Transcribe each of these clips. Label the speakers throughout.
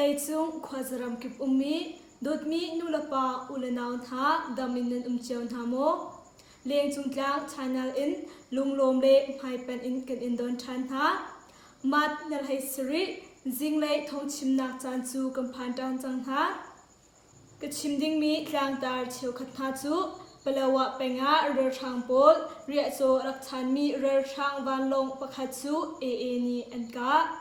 Speaker 1: Vawleicung khuazaram kip ummi dawtmi nulepa ulenau hna dam in nan um cio hna maw? Lengcung tlang channel in lunglawm le hmaipanh in kan in don ṭhan hna. Mat nalhei sarih zinglei thawngchimnak caan cu kan phan ṭhan cang hna. Ka chim dingmi tlangtar cheukhat hna cu Palawa peng ah ralhrang pawl riahcaw a rak chanmi ralhrang vanlawng pakhat cu AA nih an kah.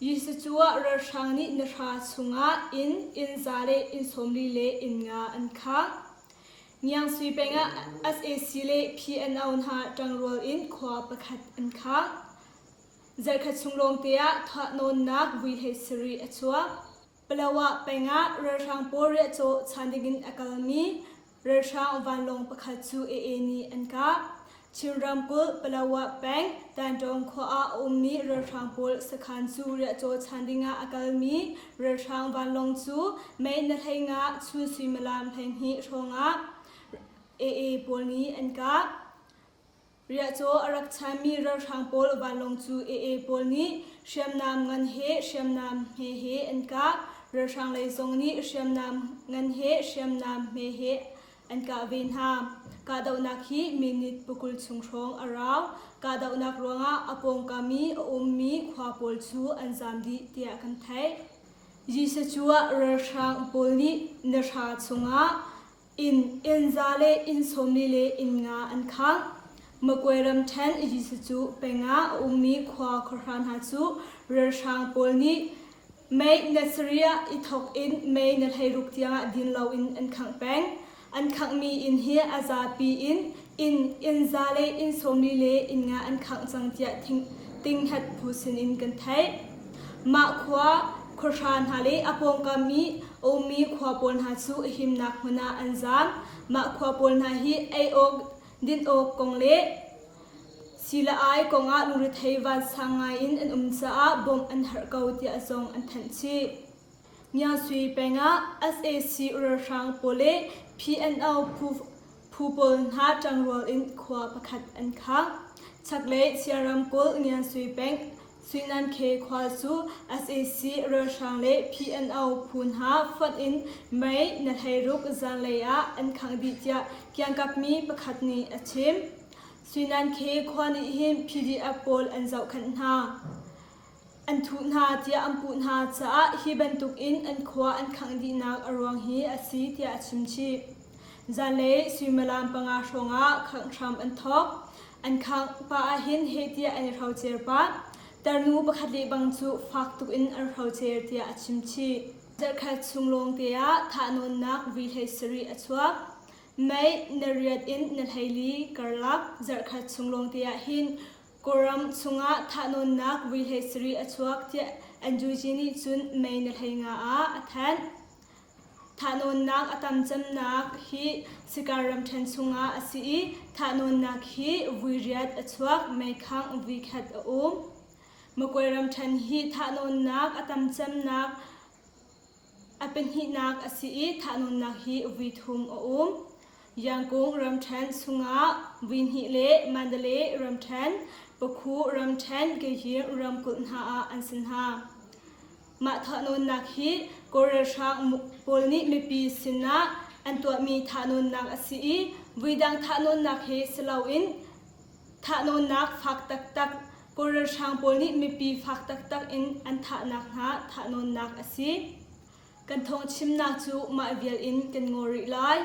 Speaker 1: Jesuh ralhrang nih nahra chungah inn, inn za le inn 40 le inn nga an khang. Ngiangsui peng ah sac le PNO hna ṭangrual in khua pakhat an khang. Zarhkhat chung lawngte ah thahnawnnak vui hlei sarih a chuak. Palawa peng ah ralhrang pawl riahcaw chan dingin a kalmi ralhrang vanlawng pakhat cu AA nih an kah. Chin ramkulh Palawa peng Tantawng khua ah a ummi ralhrang pawl sakhan cu riahcaw chan dingah a kalmi ralhrang vanlawng cu mei na 15 chun suimilam 12 hrawngah AA pawl nih an kah. Riahcaw a rak chanmi ralhrang pawl vanlawng cu AA pawl nih hriamnam ngan he hriamnam hme he an kah. Ralhrang lei zong nih hriamnam ngan he hriamnam hme he an kah ve hna. Kahdohnak hi minute pakul chung hrawng a rau. Kahdohnak ruangah a pawngkam i a ummi khua pawl cu an zaam dih tiah kan theih. Jesuh cu ralhrang pawl nih nahra chungah Inn, inn za le inn 40 le inn nga an khangh. Magway ramṭhen Jesuh peng ah a ummi khua khuahra hna cu ralhrang pawl nih May na sarih ah i thawk in May na 16 tiangah din loin an khangh peng. An khanghmi inn hi a zapi in inn, inn za le inn 40 le inn nga an khangh cang tiah tinghat phu sinin kan theih. Mah khua khuahra hna le a pawngkam i a ummi khua pawl hna cu a himnak hmun ah an zaam. Mah khua pawl hna hi ei awk, din awk kong le si le ai kong ah lungrethei vansang ngai in an um caah bawmh an herh ko tiah zong an thanh chih. Ngiasui peng ah sac ralhrang pawl le PNO phu phu pawl hna ṭangrual in khua pakhat an khang. Chaklei Chia ramkulh Ngiansui peng Suinankhe khua cu sac ralhrang le PNO phu hna fonh in mei na 16 zanlei ah an khangh dih tiah kiangkapmi pakhat nih a chim. Suinankhe khua nih hin PDF pawl an zohkhenh hna. An thuh hna tiah an puh hna caah hi bantukin an khua an khangh dihnak a ruang hi a si tiah a chim chih. Zanlei suimilam panga hrawngah khangh hram an thawk. An khangh pah ahhin heh tiah an i hrocer pah. Tarnu pakhat lehbang cu fak tuk in an hrocer tiah a chim chih. Zarhkhat chung lawngte ah thahnawnnak vui 17 a chuak. Mei na riat in na 14 karlak zarhkhat chung lawngte ah hin Kawlram chungah thahnawnnak vui 17 a chuak tiah NUG nih cun May ni 15 ah a thanh. Thahnawnnak a tam cemnak hi Sikar ramṭhen chungah a si i thahnawnnak hi vui riat a chuak, meikhangh vui khat a um. Magway ramṭhen hi thahnawnnak a tam cemnak A pahnihnak a si i thahnawnnak hi vui thum a um. Yangon ramṭhen chungah vui hnih le Mandalay ramṭhen, Pakhu ramṭhen, Kayin ramkulh hna ah an si hna. Mah thahnawnnak hi Kawl ralhrang pawl nih mipi sinah an tuahmi thahnawnnak a si i vuidang thahnawnnak he si loin thahnawnnak fak taktak Kawl ralhrang pawl nih mipi fak taktak in an thahnak hna thahnawnnak a si. Kan thawngchimnak cu mah vial in kan ngaw rih lai.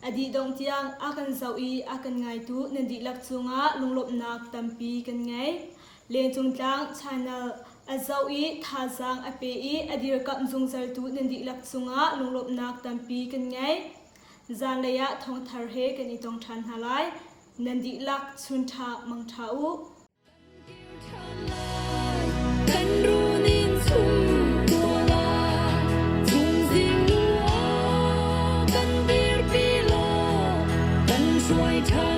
Speaker 1: A dih dongh tiang a kan zoh i a kan ngaitu nan dihlak cungah lunglawmhnak tampi kan ngei. Lengcung Tlang Channel a zoh i thazaang a pe i a dirkamh zungzaltu nan dihlak cungah lunglawmhnak tampi kan ngei. Zanlei ah thawngthar he kan i tong ṭhan hna lai. Nan dihlak chun ṭha mang ṭha u.
Speaker 2: Kan runin chung tuala chungzing kan dirpi law kan hruai ṭhan.